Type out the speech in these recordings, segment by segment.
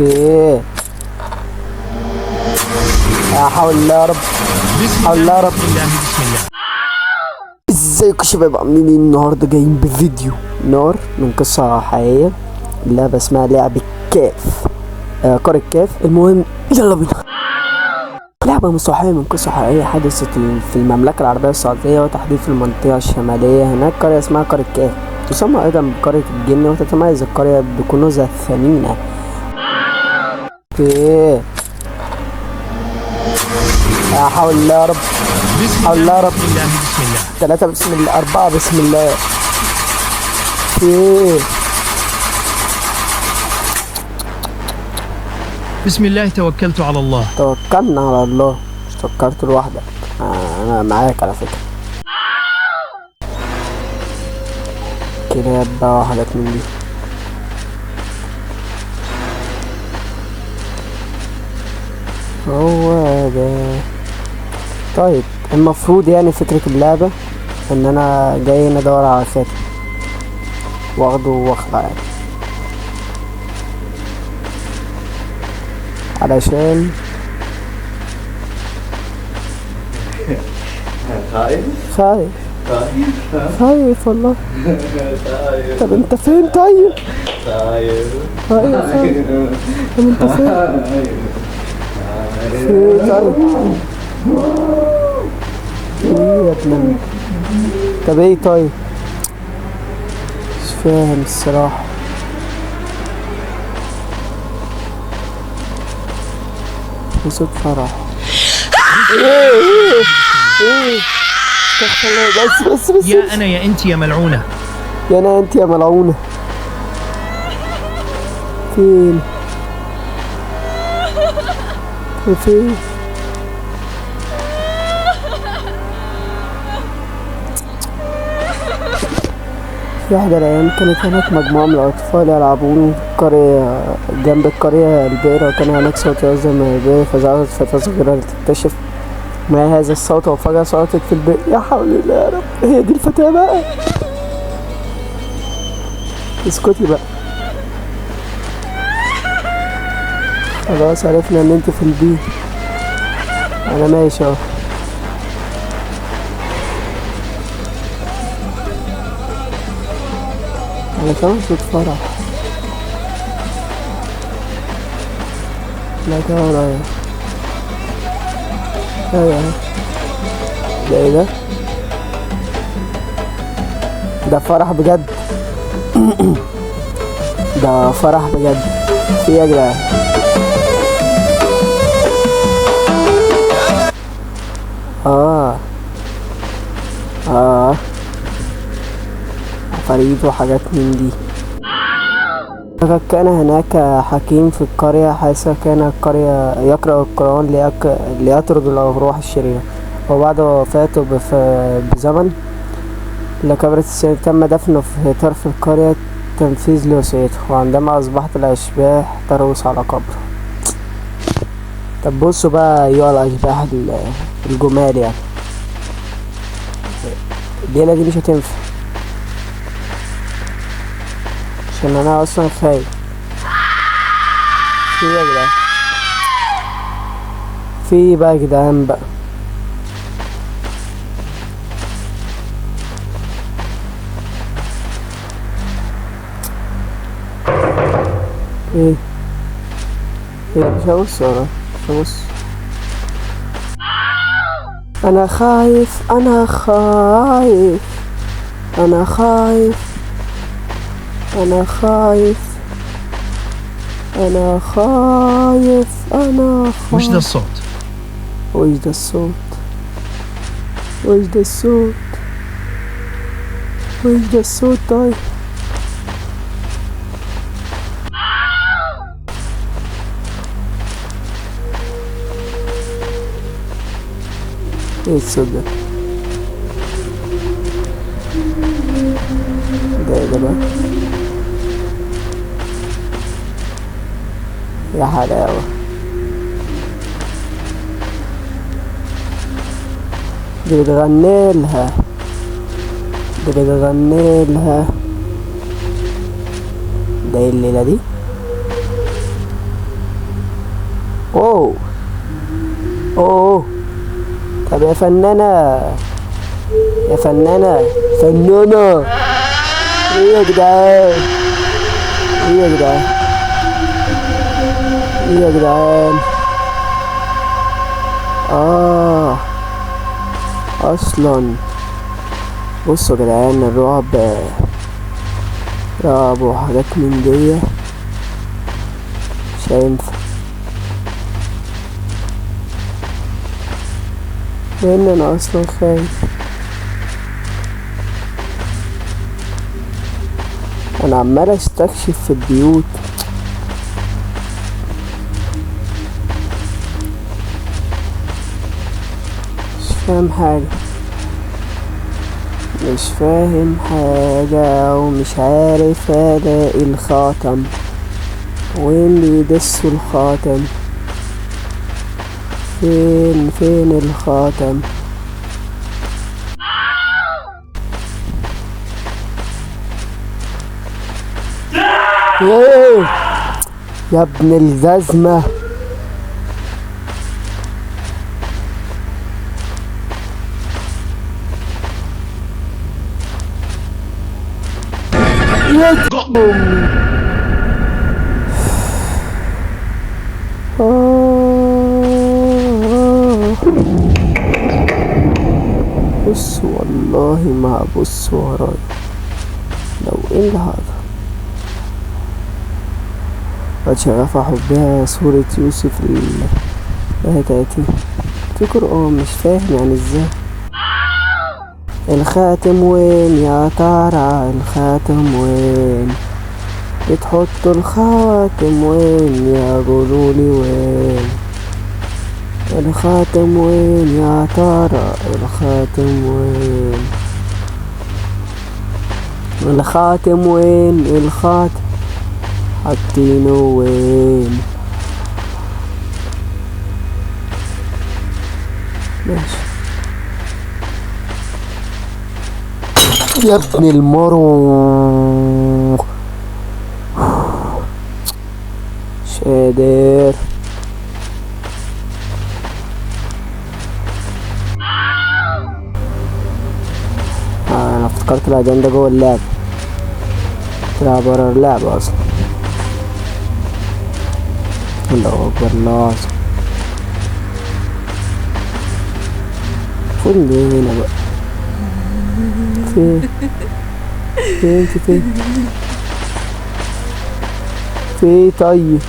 ايه؟ لا حول الله يا رب. بسم حول الله يا الله رب. بسم الله بسم الله. ازيكم يا شباب، عاملين ايه؟ النهارده جايين بفيديو نار من قصة حقيقية، اللعبة اسمها لعبة كاف، قارة كاف. المهم يلا بينا. لعبة مستوحاة من قصة حقيقية حدثت في المملكة العربية السعودية، وتحديدا في المنطقة الشمالية. هناك قرية اسمها قرية كاف، تسمى أيضا بقرية الجن، وتتميز القرية بكنوزها الثمينة. ايه؟ لا حول الله يا رب. بسم حول الله يا الله رب. بسم الله بسم الله. ثلاثة بسم الله، أربعة بسم الله. في إيه؟ بسم الله توكلت على الله. توكلنا على الله، مش فكرت لوحدك. أنا معاك على فكرة. كلاب بقى وحاجات من دي. هو ده. طيب المفروض يعني فكرة اللعبة إن أنا جاي هنا أدور على خاتم واخده واخلع يعني، علشان خايف؟ خايف. خايف؟ خايف والله. خايف. طب انت فين طيب؟ خايف. خايف. طب انت فين؟ فين طيب؟ ايه يا ابن طب ايه طيب؟ مش فاهم الصراحة. في صوت فرح. ايه ايه ايه؟ استغفر الله. بس بس بس. يا أنا يا أنت يا ملعونة. يا انا انت يا ملعونة. فين؟ فين؟ في أحد الأيام كانت هناك مجموعة من الأطفال يلعبون في قرية جنب القرية البئر، وكان هناك صوت يصدر من البئر، فذهبت فتاة صغيرة لتكتشف ما هذا الصوت، وفجأة سقطت في البئر. يا حول الله يا رب، هي دي الفتاة بقى؟ اسكتي بقى، خلاص عرفنا ان انت في البير. انا ماشي اهو. انا سامع صوت فرح. لا ده ورايا. ايوه ده ايه ده؟ ده فرح بجد. ده فرح بجد. في ايه يا جدعان؟ عفاريت وحاجات من دي. لقد كان هناك حكيم في القرية، حيث كان القرية يقرأ القرآن ليطرد الأرواح الشريرة. وبعد وفاته بزمن لكبرت السن تم دفنه في طرف القرية تنفيذ لوصيته، وعندما أصبحت الأشباح تروس على قبره. طب بصوا بقى أيها الأشباح الجمال، الليلة دي مش هتنفع عشان أنا أصلا خايف. في إيه يا جدعان؟ في إيه بقى يا جدعان بقى؟ إيه؟ إيه؟ مش هبص ورايا، مش هبص. أنا خايف، أنا خايف، أنا خايف، أنا خايف، أنا خايف، أنا خايف. وش ذا الصوت؟ وش ذا الصوت؟ وش ذا الصوت؟ وش ذا الصوت؟ طيب ايه الصوت ده؟ ده ايه ده بقى؟ يا حلاوة. دي بتغني لها، دي بتغني لها. ده ايه الليلة دي؟ اوه اوه. طب يا فنانة، يا فنانة، فنانة، ايه يا جدعان؟ ايه يا جدعان؟ ايه يا جدعان؟ اصلا بصوا يا جدعان، الرعب رعب وحاجات من دي مش هينفع، لان انا اصلا خايف. انا عمال استكشف في البيوت. مش فاهم حاجة، مش فاهم حاجة، ومش عارف الاقي الخاتم. وين بيدسوا الخاتم؟ فين الخاتم؟ ايه يا ابن الجزمة؟ يا أمي. بص والله ما هبص ورايا لو ايه اللي هقدر. قد شغف حبها صورة يوسف لها 30. في قرآن مش فاهم يعني ازاي. الخاتم وين يا ترى؟ الخاتم وين؟ بتحطوا الخاتم وين يا قولولي وين؟ الخاتم وين يا ترى؟ الخاتم وين؟ الخاتم وين؟ الخاتم حاطينه وين؟ ماشي يا ابن المرو، مش قادر. انا افتكرت العدوان ده جوه اللعبة، طلع برا اللعبة اصلا. الله اكبر، الله اعظم. المفروض نجي هنا بقى. فين؟ فين؟ فين؟ في طيب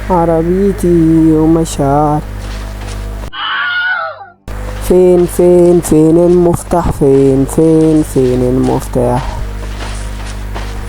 عربيتي ومشاعر. فين فين فين المفتاح؟ فين فين فين المفتاح؟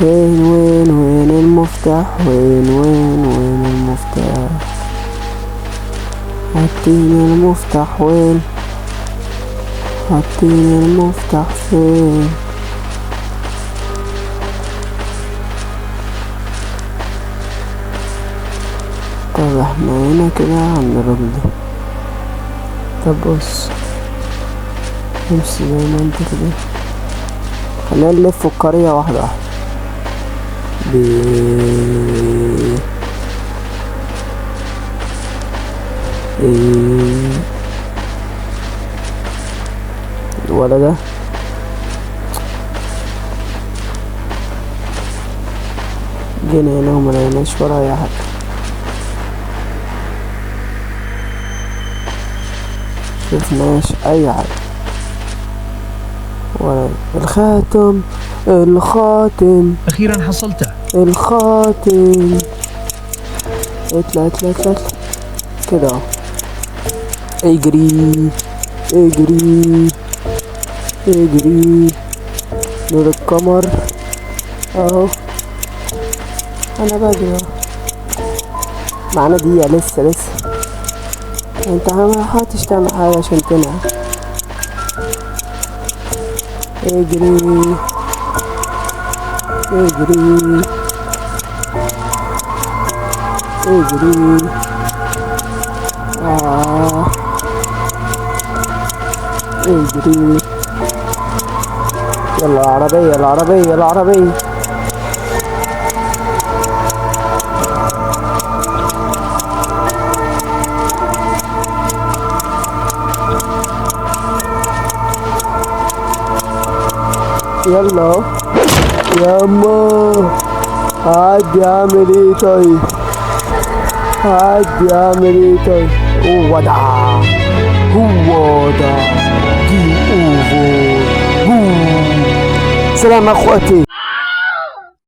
وين وين وين المفتاح؟ وين وين وين المفتاح؟ حاطين المفتاح وين؟ حاطين المفتاح فين؟ طب احنا هنا كده عند الراجل ده. طب بص امشي زي ما انت كده، خلينا نلف القرية واحدة واحدة. بي ايه ولا ده؟ جينا هنا وما لقيناش ولا اي حاجة. شفناش اي حاجة ولا الخاتم. الخاتم أخيرا حصلته. الخاتم. اطلع اطلع اطلع اطلع كده اهو. اجري اجري اجري، نور القمر اهو. انا بجري اهو. معانا دقيقة لسه، لسه انت ما لحقتش تعمل حاجة عشان تنعم. اجري اجري اجري. اجري يلا العربية العربية العربية. يلا اهو. ياما هعدي اعمل ايه طيب؟ هعدي اعمل ايه طيب؟ هو ده، هو ده، game over. سلام اخواتي.